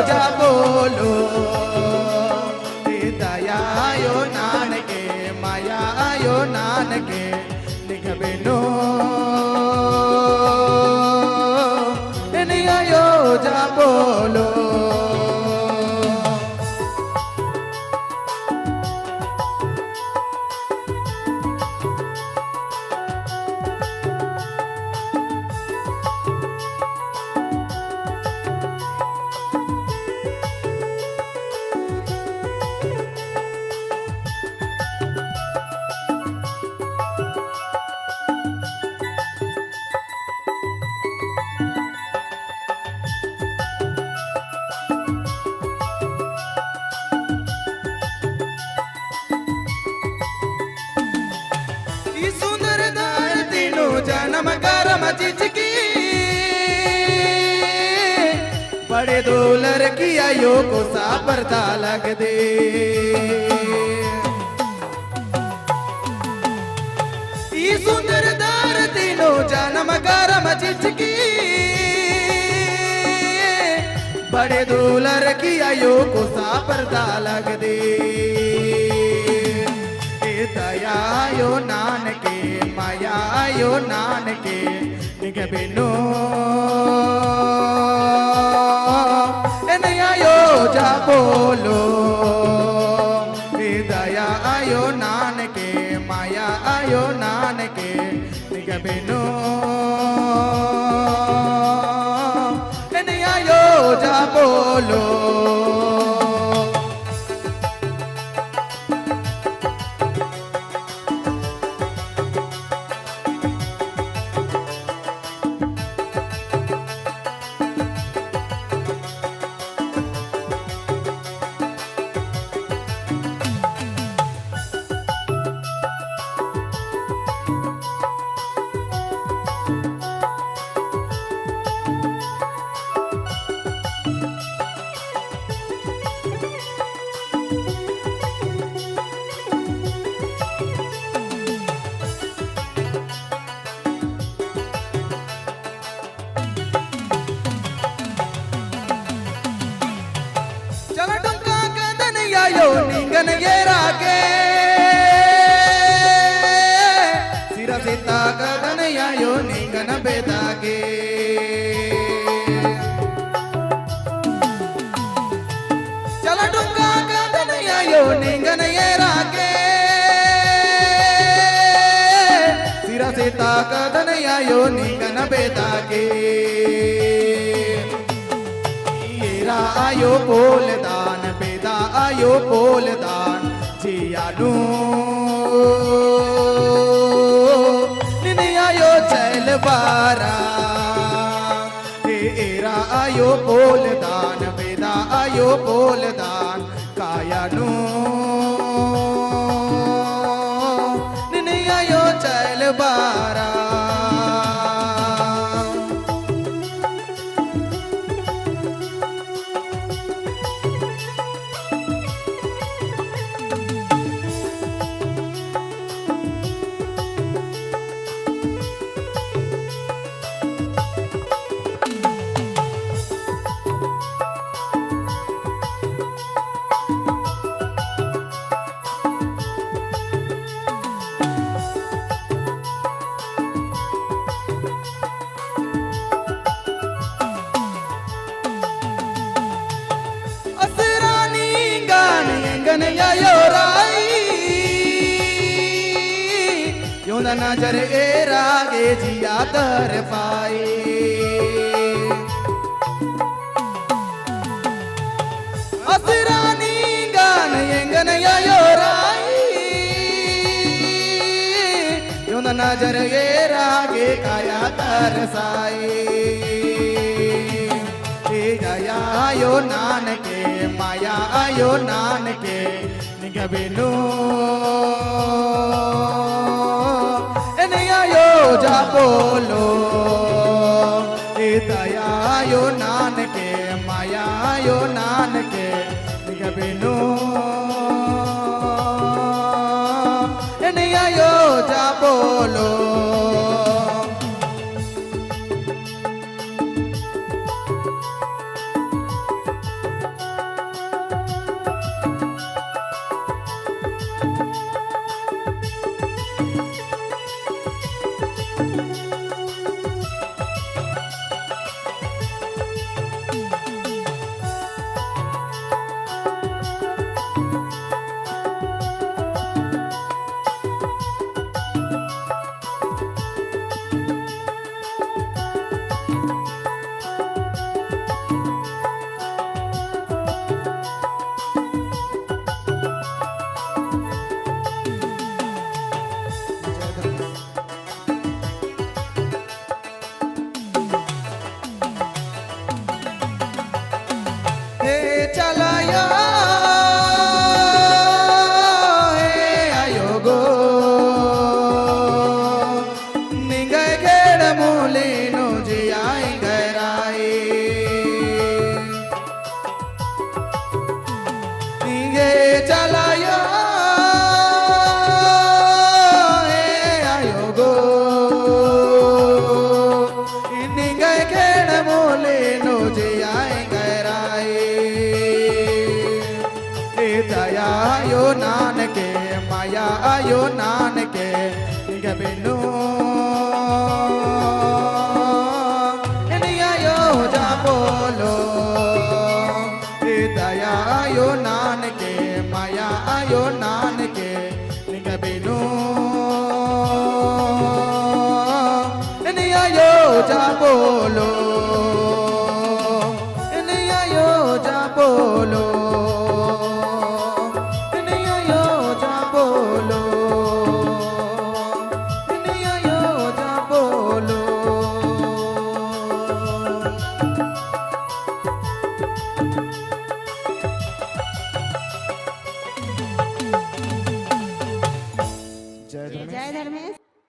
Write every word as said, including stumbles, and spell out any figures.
जा बोलो, ए दया आयो नानके, माया आयो नानके, निंग्है बिनु एन आयो जा बोलो। ई सुंदर धरती नू जनम करम चिचकी, बड़े दुलर की आयो को सापरता लगदे। ई सुंदर धरती नू जनम करम चिचकी, बड़े दुलर की आयो को सापरता लगदे। ए दया आयो नानके, माया आयो नानके, निंग्है बिनु एन आयो जा बोलो। ए दया आयो नानके, माया आयो नानके, निंग्है बिनु एन आयो जा बोलो। चला टोंका कदन आयो निंगन एरा गे, सिरा सीता कदन आयो निंगन बेदा गे। चला टोंका कदन आयो निंगन एरा गे, सिरा सीता कदन आयो निंगन बेदा गे। एरा आयो पोलदान, बेदा आयो पोलदान, जिया नू निन आयो चैल बारा। ए एरा आयो पोलदान, बेदा आयो पोलदान, काया नू निन आयो चैल बारा। असरा निंगन एंगन आयो राई, योंदा नजर एरा गे जिया तरपाई। असरा निंगन एंगन आयो राई, योंदा नजर एरा गे काया तरसाई। ए दया आयो नानके, माया आयो नानके, निंग्है बिनु एन आयो जा बोलो। ए दया आयो नानके, माया आयो नानके, निंग्है बिनु एन आयो जा बोलो। के मया आयो नानके निंग्है बिनु, एन आयो जा बोलो। ए दया आयो नानके, मया आयो नानके निंग्है बिनु, एन आयो जा बोलो। एन आयो जा बोलो। एन आयो जा बोलो। एन आयो जा बोलो। जय धर्मेश। जय धर्मेश।